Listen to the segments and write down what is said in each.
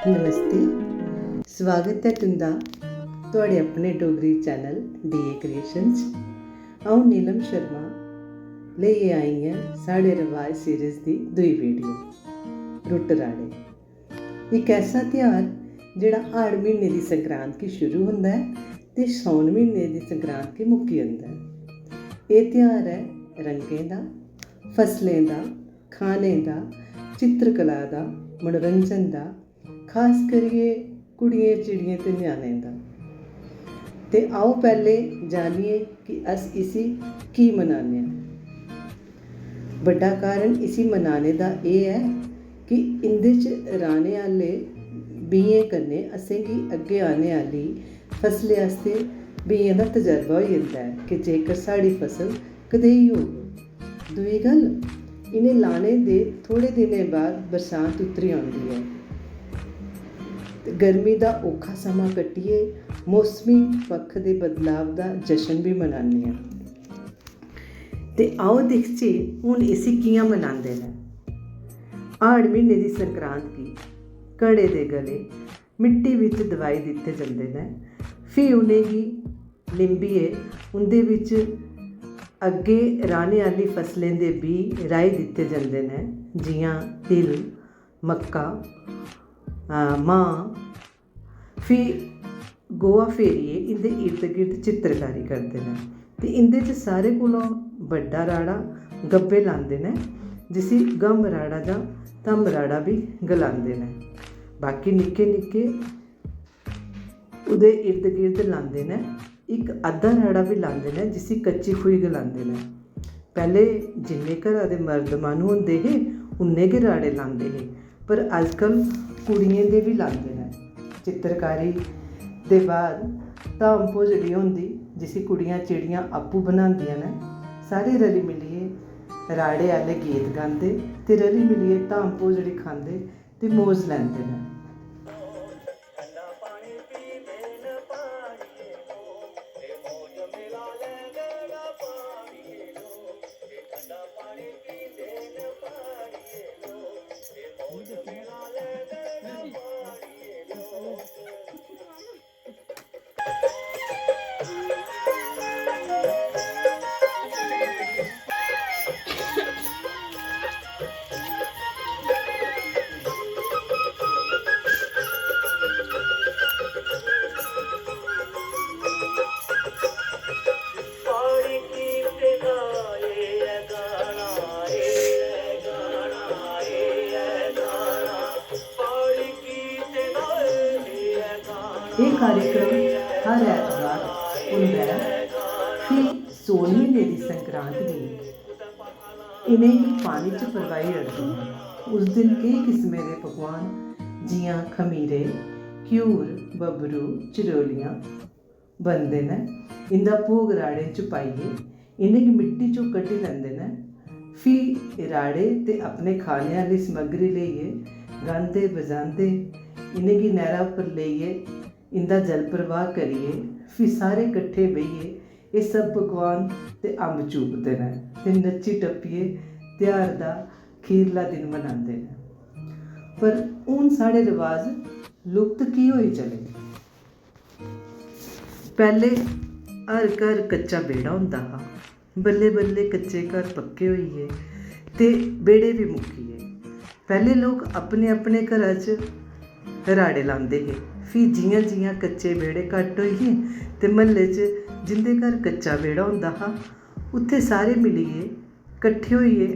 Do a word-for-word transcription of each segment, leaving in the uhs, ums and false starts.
नमस्ते, स्वागत ऐ तुं'दा थुआढ़े अपने डोगरी चैनल डीए क्रिएशन च। अ'ऊं नीलम शर्मा लेइयै आई आं साढ़े रवाज सीरीज दी दूई वीडियो, रुट्ट राड़े। इक ऐसा ध्यार जेह्ड़ा हाड़ म्हीने दी संक्रांत गी शुरू होंदा ऐ ते सौन म्हीने दी संक्रांत गी मुक्की जंदा ऐ। एह् ध्यार ऐ रंगें दा, फसलें दा, खाने दा, चित्रकला दा, मनोरंजन दा, खास करियै कुड़ियें, चिड़ियें ते ञ्याणें दा। ते आओ पैह्लें जानिए कि अस इसी की मनाने आं। बड्डा कारण इसी मनाने दा एह् ऐ कि इं'दे च राह्ने आह्ले बीएं कन्नै असेंगी अग्गें आने आह्ली फसलै आस्तै बीएं दा तजर्बा होई जंदा ऐ कि जेकर साढ़ी फसल कदेही होग। दूई गल्ल, इ'नें लाने दे थोह्ड़े दिनें बाद बरसांत उतरी औंदी ऐ ते गर्मी दा औखा समां कट्टियै मौसमी पक्ख दे बदलाव दा जश्न बी मनाने आं। ते आओ दिखचै हून इसी कि'यां मनांदे न। हाड़ म्हीने दी संक्रांत गी घड़े दे गले मिट्टी बिच दबाई दित्ते जंदे न। फ्ही उ'नेंगी लिंबियै उं'दे बिच अग्गें राह्ने आह्ली फसलें दे बीऽ राही दित्ते जंदे न, जि'यां तिल, मक्का, अ, मांह्। फ्ही गोहा फेरियै इं'दे इर्द गिर्द चित्रकारी करदे न ते इं'दे च सारे कोला बड्डा राड़ा गब्बे लांदे न, जिसी गम राड़ा जां धम राड़ा बी गलांदे न। बाकी निक्के निक्के ओह्दे इर्द गिर्द लांदे न। इक अद्धा राड़ा बी लांदे न, जिसी कच्ची खूही गलांदे न। पैह्ले जिन्ने घरा दे मर्द माह्नू होंदे हे, उन्ने गै राड़े लांदे हे, पर अजकल कुड़ियें दे बी लांदे न। चित्रकारी दे बाद धाम भोजड़ी होंदी, जिसी कुड़ियां चिड़ियां आपूं बनांदियां न। सारे रली मिलियै राड़े आह्ले गीत गांदे ते रली मिलियै धाम भोजड़ी खंदे ते मौज लैंदे न। एह् कार्यक्रम हर ऐतवार होंदा ऐ। फ्ही सौन म्हीने दी संक्रांत गी इ'नेंगी पानी च परवाही ओड़दे न। उस दिन केई किस्में दे पकवान जि'यां खमीरे, घ्यूर, बब्बरू, चरोलियां बनदे न। इं'दा भोग राड़ें च पाइयै इ'नेंगी मिट्टी चों कड्ढी लैंदे न। फ्ही राड़े ते अपने खाने आह्ली समग्री लेइयै गांदे बजांदे इ'नेंगी नैह्रा उप्पर लेइयै इं'दा जल प्रवाह करियै फ्ही सारे कट्ठे बेहियै एह् सब पकवान ते अम्ब चूपदे न ते नच्ची टप्पियै तेहार दा खीरला दिन मनांदे न। पर हून साढ़े रवाज लुप्त की होई चले? पैह्ले हर घर कच्चा बेह्ड़ा होंदा हा, बल्लें बल्लें कच्चे घर पक्के होई गे ते बेह्ड़े बी मुक्की गे। पैह्ले लोक अपने अपने घरा च राड़े लांदे हे। फ्ही जि'यां जि'यां कच्चे बेह्ड़े घट्ट होई गे ते म्हल्ले च जिं'दे घर कच्चा बेह्ड़ा होंदा हा, उत्थै सारे मिलियै कट्ठे होइयै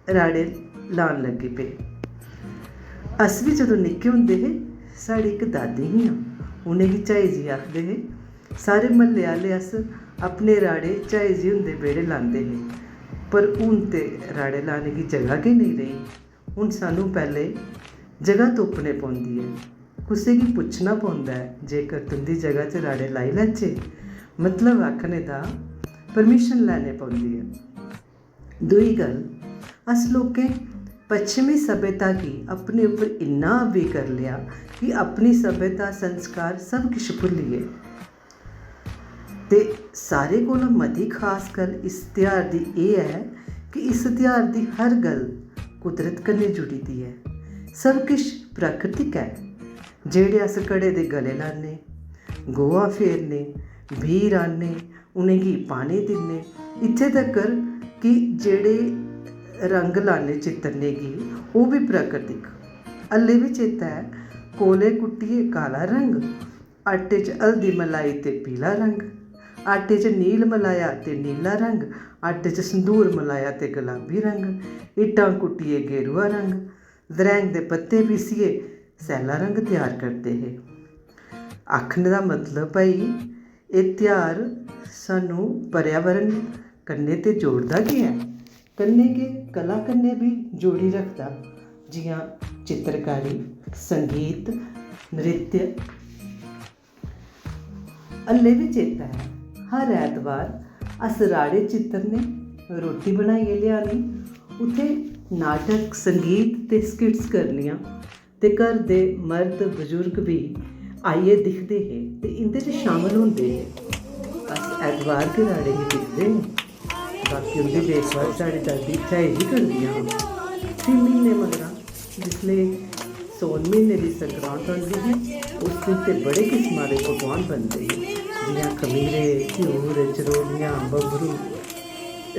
राड़े लान लगी पे। अस बी जदूं निक्के होंदे हे, साढ़ी इक दादी हियां, उ'नेंगी झाई जी आखदे हे। सारे म्हल्ले आह्ले अस अपने राड़े झाई जी हुंदे बेह्ड़े लांदे हे, पर हून ते राड़े लाने गी जगह गै नेईं रेही। हून सानूं पैह्ले जगह तुप्पने पौंदी ऐ, कुसै गी पुच्छना पौंदा ऐ जेकर तुं'दी जगह च राड़े लाई लैचे। मतलब आखने दा परमिशन लैने पौंदी ऐ। दूई गल्ल, अस लोकें पच्छमी सभ्यता गी अपने उप्पर इन्ना हावी करी लेआ कि अपनी सभ्यता, संस्कार सब किश भुल्ली गे। ते सारें कोला मती खास गल्ल इस ध्यार दी एह् ऐ कि इस ध्यार दी हर गल्ल कुदरत कन्नै जुड़ी दी ऐ। सब किश प्राकृतिक ऐ। जेह्ड़े अस घड़े दे गले लान्ने, गोहा फेरने, बीऽ राह्न्ने, उ'नेंगी पानी दिन्ने, इत्थें तक्कर कि जेह्ड़े रंग लान्ने चित्तरने गी, ओह् बी प्राकृतिक। हल्ले बी चेता ऐ, कोले कुट्टियै काला रंग, आटे च हल्दी मलाई ते पीला रंग, आटे च नील मलाया ते नीला रंग, आटे च संदूर मलाया ते गलाबी रंग, इट्टां कुट्टियै गेरुआ रंग, दरैंग दे पत्ते पीसियै सैल्ला रंग त्यार करदे हे। आखने दा मतलब भाई, एह् ध्यार सानूं पर्यावरण कन्नै ते जोड़दा गै ऐ, कन्नै गै कला कन्नै बी जोड़ी रखदा, जि'यां चित्रकारी, संगीत, नृत्य। हल्ले बी चेता ऐ, हर ऐतवार अस राड़े चित्तरने, रोटी बनाइयै लेआनी, उत्थै नाटक, संगीत ते स्किट्स करनियां, ते घर दे मर्द बजुर्ग बी आइयै दिखदे हे ते इं'दे च शामल होंदे हे। अस ऐतवार गै राड़े गी दिखदे हे, बाकी उं'दी देखभाल साढ़ी दादी झाई जी करदियां हियां। फ्ही म्हीने मगरा जिसलै सौन म्हीने दी संक्रांत होंदी ही, उस दिन ते बड़े किस्मा दे पकवान बनदे हे, जि'यां खमीरे, घ्यूर, चरोलियां, बबरू।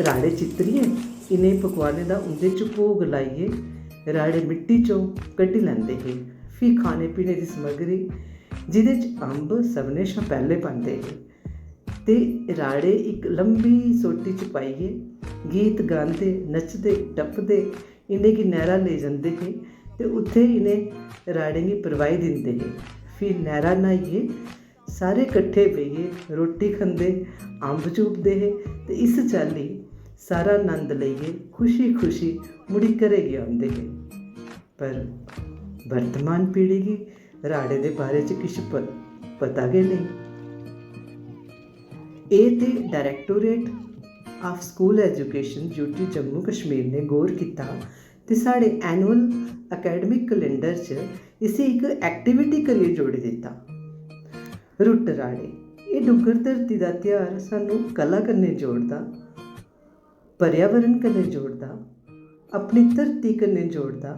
राड़े चित्तरियै इ'नें पकवानें दा उं'दे च भोग लाइयै राड़े मिट्टी चों कड्ढी लैंदे हे। फ्ही खाने पीने दी समग्री, जेह्दे च अम्ब सभनें शा पैह्लें पांदे हे, ते राड़े इक लम्बी सोटी च पाइयै गीत गांदे, नचदे, टपदे इ'नेंगी नैह्रा लेई जंदे हे ते उत्थै इ'नें राड़ें गी परवाही दिंदे हे। फ्ही नैह्रा न्हाइयै सारे कट्ठे बेहियै रोटी खंदे, अम्ब चूपदे हे ते इस चाल्ली सारा नंद लेइयै खुशी-खुशी मुड़ी घरै गी औंदे हे। पर वर्तमान पीढ़ी गी राड़े दे बारे च किश प-, पता गै नेईं। एह् ते Directorate of School Education, U T, Jammu Kashmir ने गौर कीता ते साढ़े annual academic calendar च इसी इक activity करियै जोड़ी दित्ता। रुट्ट राड़े, एह् डुग्गर धरती दा ध्यार सानूं कला कन्नै जोड़दा, पर्यावरण कन्नै जोड़दा, अपनी धरती कन्नै जोड़दा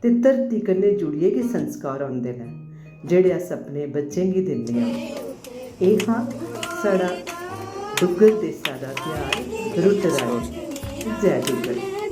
ते धरती कन्नै जुड़ियै गै संस्कार औंदे न, जेह्ड़े अस अपने बच्चें गी दिन्ने आं। एह् हा साढ़ा डुग्गर देसा दा ध्यार रुट्ट राड़े। जै डुग्गर।